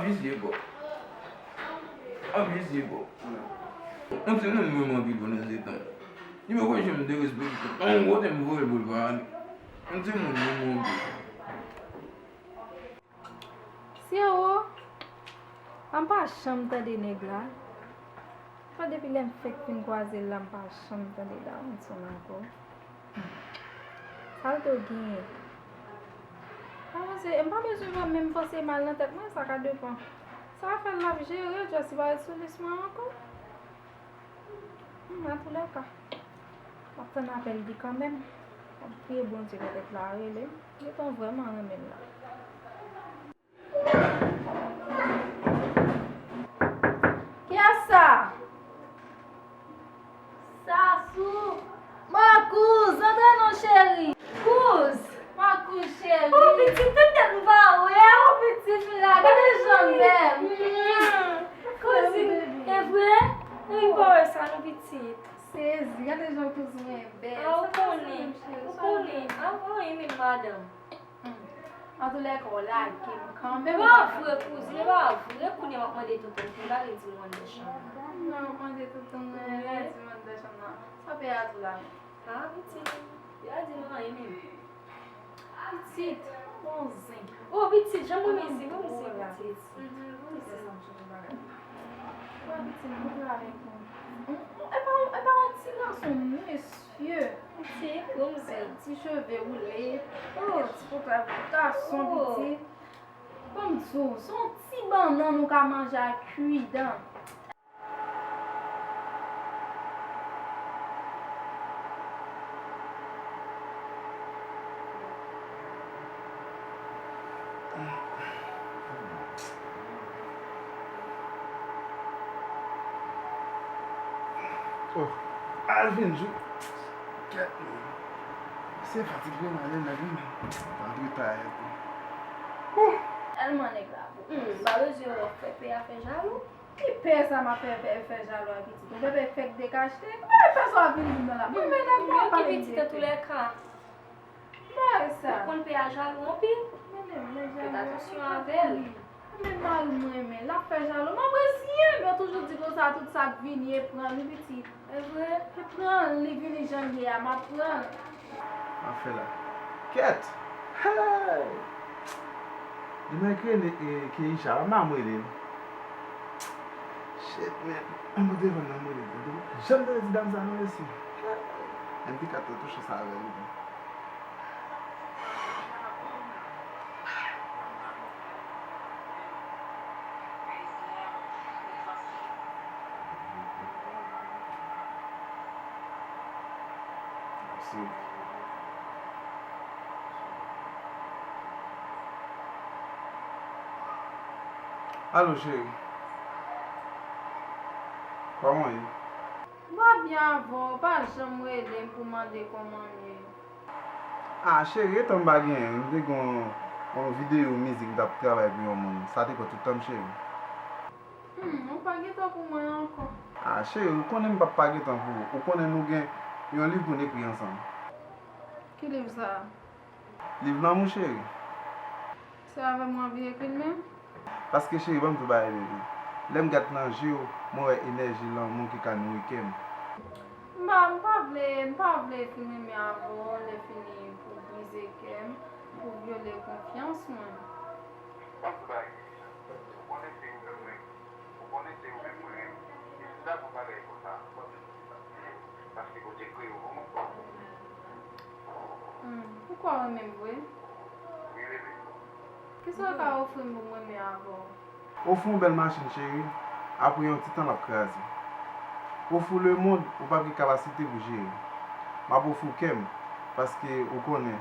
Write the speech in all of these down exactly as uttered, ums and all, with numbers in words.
ap visye, bro. Ap visye, bro. Yon timoun mwen anpil pandan se tan. Li poko janm derespekte. Yon kote m voye l pou l pa ale. Yon timoun mwen anpil. Sero, m pa janm tande nèg la. Fò depi lè m fèk fin kwaze l la, m pa janm tande dawonson ankò. Sa l te genyen? Dawonson Se, m pa bezwen menm fòse mal nan tèt mwen, sa ka depann. Sa fè l ap jere, just li pa ret sou lis mwen ankò. Hmm, antoulèka, m ap tann apèl li kanmenm. M ap priye Bondye petèt l a rele m. Gentan vrèman renmen l la. Kiyès sa? Sasou! Makouz, antre non cheri. Kouz! Makouz cheri. Oh, pitit, tout tèt m pa wè. Oh, pitit, vin la, gade jan l bèl. Kouzin, e vre? Wi, m pa wè sa non, pitit. Sezi, gade jan kouzin mwen bèl. Ah, ou konnen, ou konnen. Ah, ou renmen madanm. Hmm. Antoulèka, w lage m kanmenm. E pa vre, kouzin, e pa vre. Kounye a m ap mande tonton pou l ale di m anndan chanm nan. Non, mande tonton mwen ale di m anndan chanm nan. Sa pè a di w la menm? Ah, pitit. Pè a di m anyen menm. Pitit, bon zen. Oh, pitit, jan m renmen zen, bon zen, pitit. Mhm, bon zen. Wè, pitit, m kontre avèk ou. E pa, e pa yon ti gason, mesye. Ti, bon zen. Ti cheve woule, oh, ti pòtay gason, oh, pitit. Ban m di w, se yon ti bannann ou ka manje ak kuidan. Oh, al vin jou. Kèt, men. Se fatig li mande nèg li, men. Antre tayè tou. Tèlman nèg la bon. Hmm, m pa bezwen wè w fè pè a fè jalou. Ki pè sa m ap fè, fè, fè jalou a pitit? Ou bebe fèk dekachte? Ay, pè sa w ap vin di m nan la. Mwen, men nèg la pa vin dekachte. Pitit antoulèka. Bagay sa. Ou konn pè a jalou anpil? Men, men, men jalou. Fèt atansyon avè l. Men mari m renmen, l ap fè jalou. M ap reziyen m, yo toujou di konsa, tout sa k vini, e pran li, pitit. E vre? E pran li, vini jan l ye a, m ap pran l. Afè la. Kèt! Hey! Demen krele, e, Keisha, m pa m rele l. Shit, man. An mwen te vann nan m rele l. Janm te di dam sa non, mesye. M te ka touche sa avè l tou. Alo, cheri. Kòman w ye? M pa byen avè w, ou pa janm rele m pou mande kòman m ye. Ah, cheri, etan m pa genyen, m te gen yon, yon videyo mizik m t ap travay pou yon moun. Sa te pran tout tan m, cheri. Hmm, ou pa gen tan pou mwen ankò. Ah, cheri, ou konnen m p ap pa gen tan pou ou. Ou konnen nou gen yon liv pou n ekri ansanm. Ki liv sa a? Liv lanmou, cheri. Se avè m w anvi ekri l menm? Paske, cheri, ban m di w bagay, bebe. Lè m gad nan je w, mwen wè enèji lanmou ki ka nouri kè m. M pa, m pa vle, m pa vle fin renmen avè w, lè fini pou brize kè m, pou vyole konfyans mwen. Ban m di w bagay, Keisha. Ou konnen se ou menm mwen. Ou konnen se ou menm mwen renmen. E si w dakò bagay konsa, ban m di w sa. Paske Bondye kreye w pou mwen. Hmm, poukwa w renmen m vre? Wi, bebe. Kisa w ka ofri m pou m renmen avè w? Ofri w yon bèl machin, cheri, apre yon ti tan l ap kraze. Ofri w lemonn ou p ap gen kapasite pou jere. M ap ofri w kè m, paske ou konnen,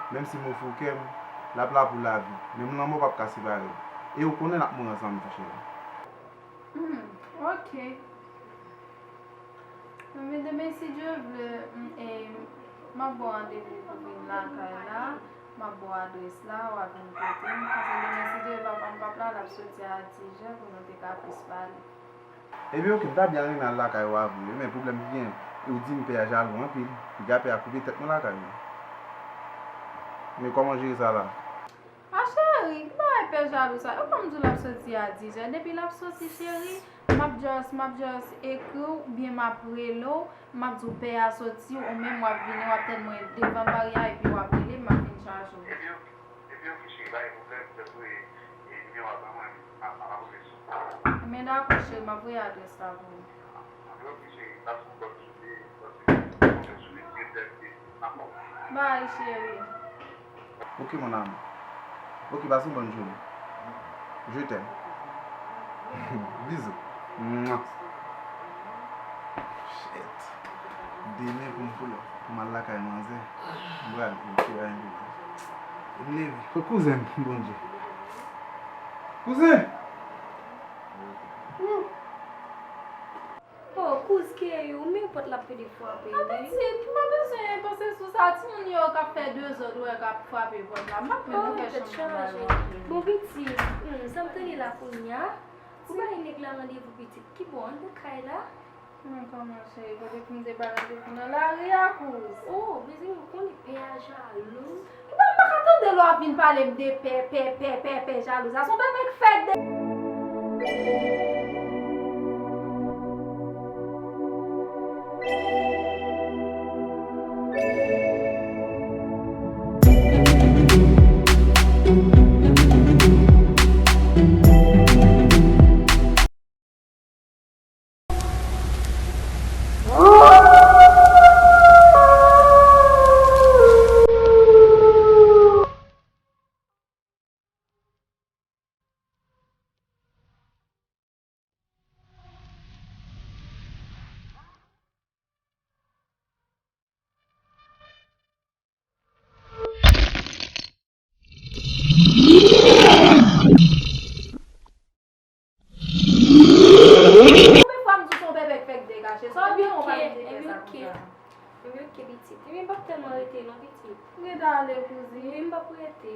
menm si m ofri w kè m, l ap la pou lavi. Menm lanmò p ap ka separe n. E ou konnen n ap mouri ansanm tou, cheri. Hmm, ok. Ebyen, demen, si Dye vle, m, e, m ap ba w randevou pou vin lakay la, m ap ba w adrès la, w a vin kote m. Paske demen, si Dye vle, papa m p ap la, l ap soti a dizè pou nou te ka plis pale. Ebyen, ok, m ta byen renmen al lakay ou a vre, men pwoblèm ki gen, ou di m pè a jalou anpil, piga pè a koupe tèt mwen lakay mwen. Men kòman w jere sa la? A cheri, ki bagay pè jalou sa? Ou pa m di w l ap soti a dizè. Depi l ap soti, cheri, m ap just, m ap just ekri w, oubyen m ap rele w, m ap di w pè a soti, ou menm w ap vini, w ap tann mwen devan baryè a, epi w ap rele m, m ap vin chaje w. Ebyen, ok, cheri, pa gen pwoblèm, fè voye, e, nimewo a ban mwen, m ap, m ap rele sou ou. Ebyen, dakò, cheri, m ap voye adrès la pou ou. Ebyen, ok, cheri, m ap sou kòd sou li, sou li, sou li, sou li, sou li, m ap. Bye, cheri. Ok, mon amour. Ok, pase yon bòn jounen. Je t'aime. Bizou. Mwa. Shit. Demen pou m pull up, pou m al lakay manzè. M pral pou m tire yon vini. M leve. Kouzen m, Bondye. Kouzen! Oh, kouz Keyou, men pòt la ap pede frape, wi. Pitit, m pa bezwen panse sou sa. Timoun yo k ap fè dezòd, ou wè, k ap frape pòt la. M ap pran, oh, nou fè tèt chanjman chaje. Bon, pitit, hmm, sa m tande la kounye a, ou bay nèg la randevou, pitit. Ki bò, anndan kay la? Men kòman, cheri, kote pou m te bay randevou nan lari a, kouz? Oh, mezanmi, ou konnen pè a jalou. Epa, m pa ka tande lè w ap vin pale m de pè, pè, pè, pè, pè jalouz la. Se yon pèpè k fèk de. Konbyen fwa m di w se yon bèbè k fèk degaje? Sa w byen ou pa vin te fè sa konsa? Ebyen, ok, pitit. Ebyen, m p ap tèlman rete non, pitit. Rete ale, kouzin. Wi, m p ap rete.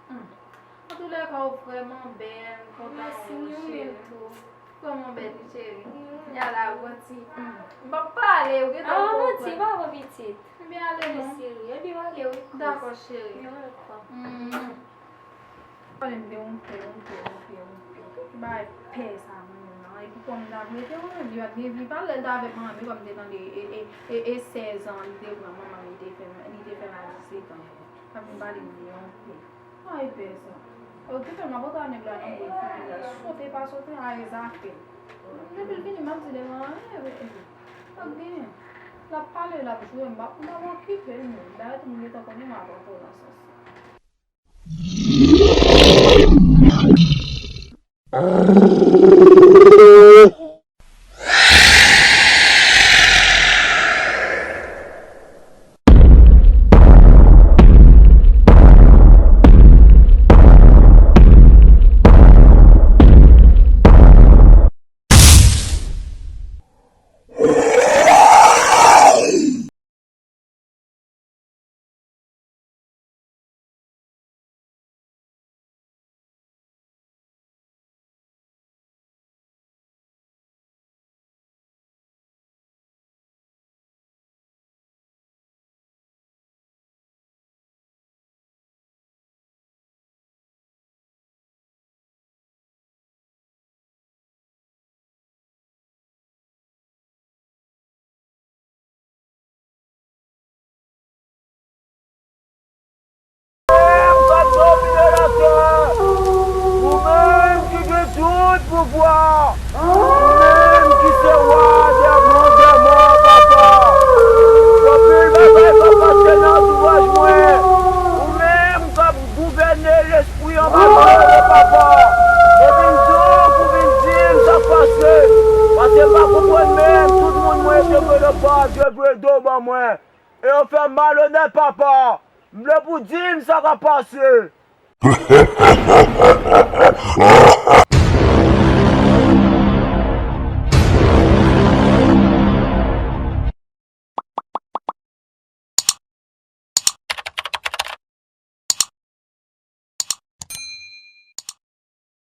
Hmm. Antoulèka, ou vrèman bèl, m kontan wè w, cheri. Mèsi, ou menm tou. Vrèman bèl, wi, cheri. Wi. Kounye a la, ou gon ti, hmm. M p ap pale, ou gentan konprann. Ah, manti, pa pran pitit. Ebyen, ale non. Mwen serye. Ebyen, ale, wi, kouz. Dakò, cheri. Ebyen, yon lòt fwa. Hmm. Pale m de yon pè, yon pè, yon pè, yon pè. Ki bagay pè sa, mwen menm nan? Epi kòm m t ap rete, mwen menm, li pa t gen vi pa l, lè l t avèk manman m, kòm m te tande, e, e, e, e sèz an, li te pran manman m, li te fè, li te fè l a disèt an. L ap vin pale m de yon pè. Ay, pè sa. Yo te fè m ap antre a nèg la nan bwè figi la. Sote pa sote, a e zafè. Depi l vini, m ap di devan anyen, e, e, pa t genyen. L ap pale, l ap jwe, m p ap, m p ap okipe l menm. Dayè tou, m gentan konnen m ap antre nan sans sa. Menm k ap domine latè, ou menm ki gen tout pouvwa, ou menm ki se wa dè mond dè mò, papa. Anpil bagay k ap pase nan antouraj mwen, ou menm k ap gouvène lespri anba dlo yo, papa. Mwen vin di w pou vin di m sa k pase, paske m pa konprann menm, tout moun mwen te vle pa, te vle do ban mwen. E yo fè m malonèt, papa. M vle pou di m sa k ap pase.